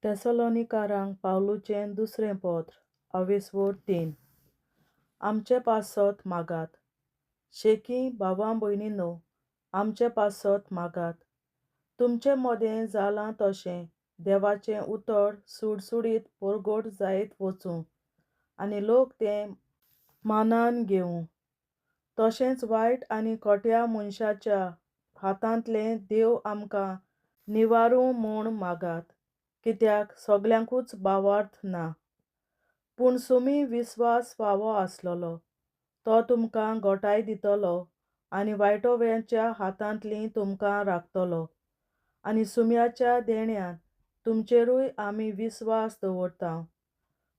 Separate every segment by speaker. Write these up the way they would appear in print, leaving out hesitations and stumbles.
Speaker 1: तेसलोनिकारांक पावलूचें दुसरें पत्र, आवेस्वोर 3. आमचे पासत मागात. शेकीं भावा भयणींनो, आमचे पासत मागात. तुमचे मदें जालां तशें देवाचें उतर सुडसुडीत परगट जायत वचूं आनी लोक तें मानान घेवं. तशेंच वायट आनी खोट्या मनशाच्या हातांतलें देव आमकां निवारूं म्हूण मागात, कित्याक सगल्यांकूच भावार्थ ना. पूण सुमी विस्वास फावो आसलेलो, तो तुमकां घटाय दितलो आनी वायटोव्यांच्या हातांतली तुमकां राखतलो. आनी सुम्याच्या देण्यान तुमचेरूय आमी विस्वास दवरता.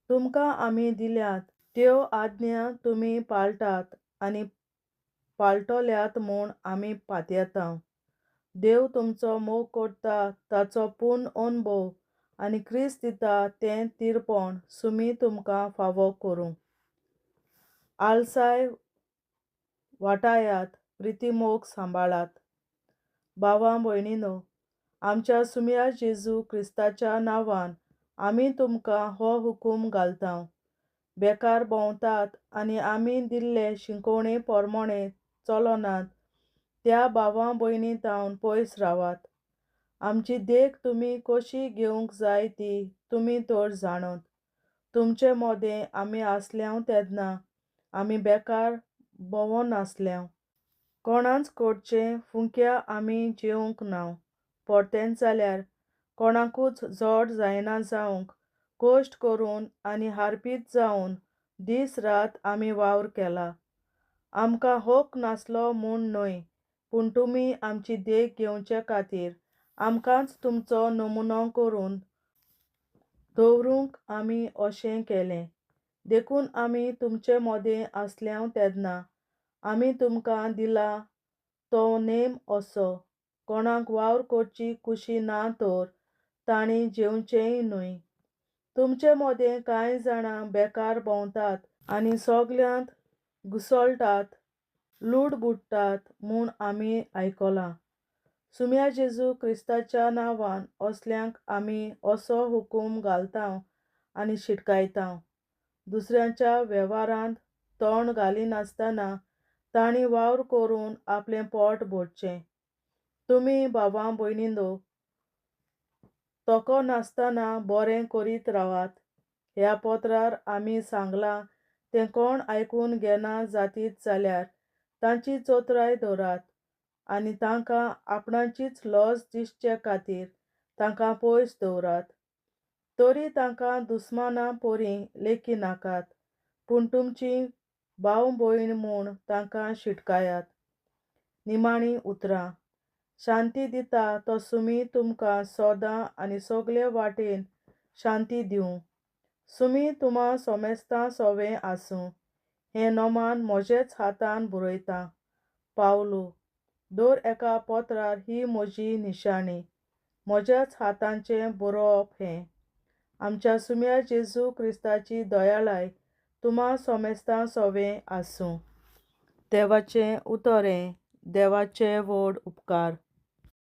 Speaker 1: तुमकां आमी दिल्यात त्यो आज्ञा तुमी पाळटात आनी पाळटल्यात म्हूण आमी पातयेता. देव तुमचो मोग करता ताचो पूर्ण अणभव आनी क्रिस्त दिता तें तिरपण सुमी तुमकां फावो करूं. आलसाय वाटायात, प्रितीमोग सांबाळात. भावा भयणीनो, आमच्या सुम्या जेजू क्रिस्ताच्या नांवान आमी तुमकां हो हुकूम घालता. बेकार भोंवतात आनी आमी दिल्ले शिकोवणे पोरमोणे चलनात त्या भावा भयणी तावन पयस रावात. आमची देख तुमी कशी घेवंक जाय ती तुमी तर जाणत. तुमचे मदें आमी आसल्याव तेन्ना आमी बेकार भोंवनासल्याव. कोणाच कडचें फुंक्या आमी जेवंक ना. परतेंच जाल्यार कोणाकूच जड जायना जावंक कश्ट करून आनी हारपीत जावन दीस रात आमी वावर केला. आमकां हक नासलो म्हूण न्हय, पूण तुमी आमची देख घेवचे खातीर आमकांच तुमचो नमुनो करून दवरूंक आमी अशें केलें. देखून आमी तुमचे मदें आसल्याव तेन्ना आमी तुमकां दिला तो नेम असो, कोणाक वावर करची खुशी ना तर तांणी जेवचेंय न्हय. तुमचे मदें कांय जाणां बेकार भोंवतात आनी सगल्यांत घुसळटात, लुडबुडटात म्हूण आमी आयकलां. सुम्या जेजू क्रिस्ताच्या नांवान असल्यांक आमी असो हुकूम घालता आनी शिटकायता. दुसऱ्यांच्या वेव्हारांत तोंड घालिनासतना तांणी वावर करून आपलें पोट भरचें. तुमी भावा भयणींनो, तोको नासतना बरें करीत रावात. ह्या पत्रार आमी सांगलां तें कोण आयकून घेना जातीत जाल्यार तांची चतुराय धरात आनी तांकां आपणाचीच लज दिसचे खातीर तांकां पयस दवरात. तरी तांकां दुस्माना परी लेखिनाकात, पूण तुमची भाव भयण म्हूण तांकां शिटकायात. निमाणी उतरां. शांती दिता तो सुमी तुमकां सदां आनी सगले वाटेन शांती दिवं. सुमी तुमा सोमेस्तां सोवें आसूं. हें नोमान म्हजेच हातान बरयता. पावलू. दर एका पत्रार ही म्हजी निशाणी. म्हज्याच हातांचें बरोवप हें. आमच्या सुम्या जेजू क्रिस्ताची दयाळाय तुमा सोमेस्तां सोवें आसूं. देवाचें उतर हें देवाचे व्हड उपकार.